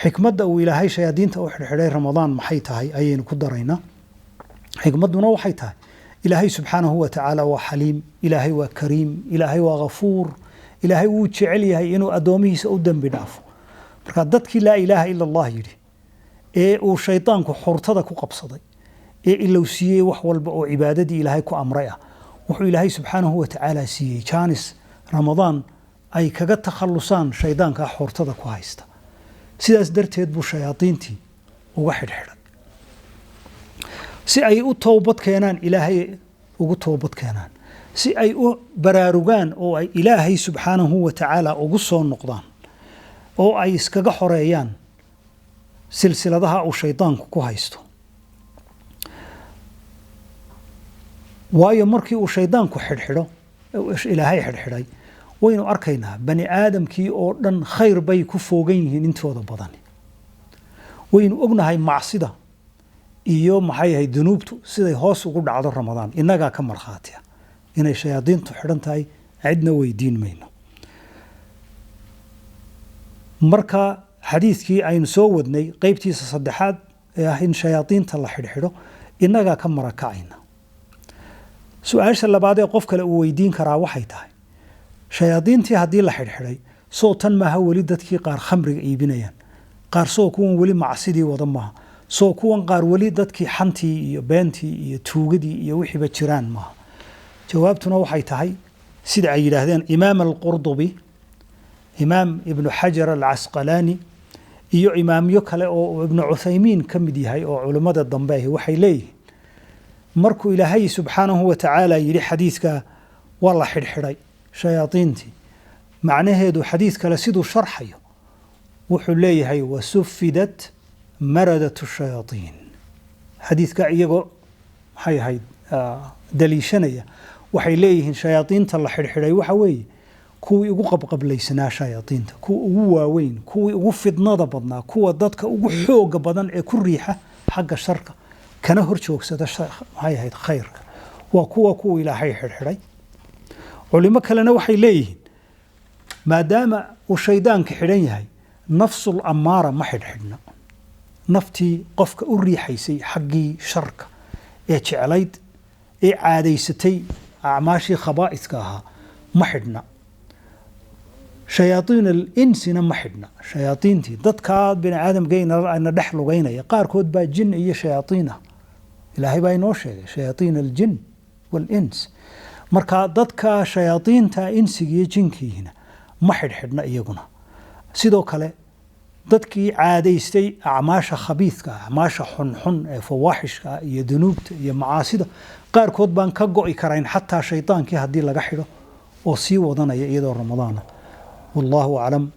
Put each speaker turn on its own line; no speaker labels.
Xikmadda uu Ilaahay shayaadiinta u xidhxidhay Ramadaan maxay tahay ayaynu ku daraynaa. Xikmadduna waxay tahay, Ilaahay subxaanahu wa tacaala waa xaliim, Ilaahay waa kariim, Ilaahay waa ghafuur, Ilaahay wuu jecel yahay inuu addoomihiisa u dembi dhaafo. Marka dadkii laa ilaaha ila Allah yidhi ee uu shaydaanku xurtada ku qabsaday ee ilowsiiyey wax walba oo cibaadadii Ilaahay ku amray ah, wuxuu Ilaahay subxaanahu wa tacaala siiyey jaanis Ramadaan ay kaga takhallusaan shaydaankaa xurtada ku haysta. Sidaas darteed buu shayaadiintii uga xidhxidhay si ay u toobad keenaan, Ilaahay ugu toobad keenaan, si ay u baraarugaan oo ay Ilaahay subxaanahu wa tacaala ugu soo noqdaan oo ay iskaga xoreeyaan silsiladaha uu shaydaanku ku haysto. Waayo markii uu shaydaanku xidhxidho, Ilaahay xidhxidhay, waynu arkaynaa bani aadamkii oo dhan khayr bay ku foogan yihiin intooda badani. Waynu ognahay macsida iyo maxay ahayd dunuubtu siday hoos ugu dhacdo Ramadaan. Innagaa ka markhaatiya inay shayaadiintu xidhan tahay, cidna weydiin mayno. Marka xadiidkii aynu soo wadnay qeybtiisa saddexaad ee ah in shayaadiinta la xidhxidho, innagaa ka marakacayna. Su-aasha labaad ee qof kale uu weydiin karaa waxay tahay, shayaadiintii haddii la xidhxidhay, soo tan maaha weli dadkii qaar khamriga iibinayaan, qaar soo kuwan weli macsidii wada maaha, soo kuwan qaar weli dadkii xantii iyo beentii iyo tuugadii iyo wixiiba jiraan maaha? Jawaabtuna waxay tahay sida ay yidhaahdeen Imaam Alqurdubi, Imaam Ibnu Xajar Alcasqalaani iyo imaamyo kale oo Ibnu Cuthaymiin ka mid yahay oo culimmada dambe ahi, waxay leeyihiin markuu Ilaahay subxaanahu wa tacaala yidhi xadiidka waa la xidhxidhay shayaadiintii, macnaheedu xadiid kale siduu sharxayo wuxuu leeyahay wasufidat maradat shayaaiin. Xadiidka iyagoo maxay ahayd daliishanaya waxay leeyihiin shayaadiinta la xidhxidhay waxa weeye kuwii ugu qabqablaysanaa shayaadiinta, kuwa ugu waaweyn, kuwii ugu fidnada badnaa, kuwa dadka ugu xooga badan ee ku riixa xagga sharka kana hor joogsada maxay ahayd khayrka, waa kuwa Ilaahay xidhxidhay. Culimo kalena waxay leeyihiin maadaama uu shaydaanka xidhan yahay, nafsul ammaara ma xidhxidhna, naftii qofka u riixaysay xaggii sharka ee jeclayd ee caadaysatay acmaashii khabaa'idka ahaa ma xidhna, shayaaiin alinsina ma xidhna. Shayaaiintii dadkaa bini aadamkayna dhex lugaynaya qaarkood baa jin iyo shayaaiin ah, Ilaahay baa inoo sheegay shayaaiin aljin waalins. Marka dadka shayaaiinta insiga iyo jinkiihina ma xidhxidhna iyaguna. Sidoo kale dadkii caadaystay acmaasha khabiidka, acmaasha xunxun ee fawaaxishka iyo dunuubta iyo macaasida, qaarkood baan ka go'i karayn xataa shaydaankii haddii laga xidho oo sii wadanaya iyadoo Ramadaana. Wallahu aclam.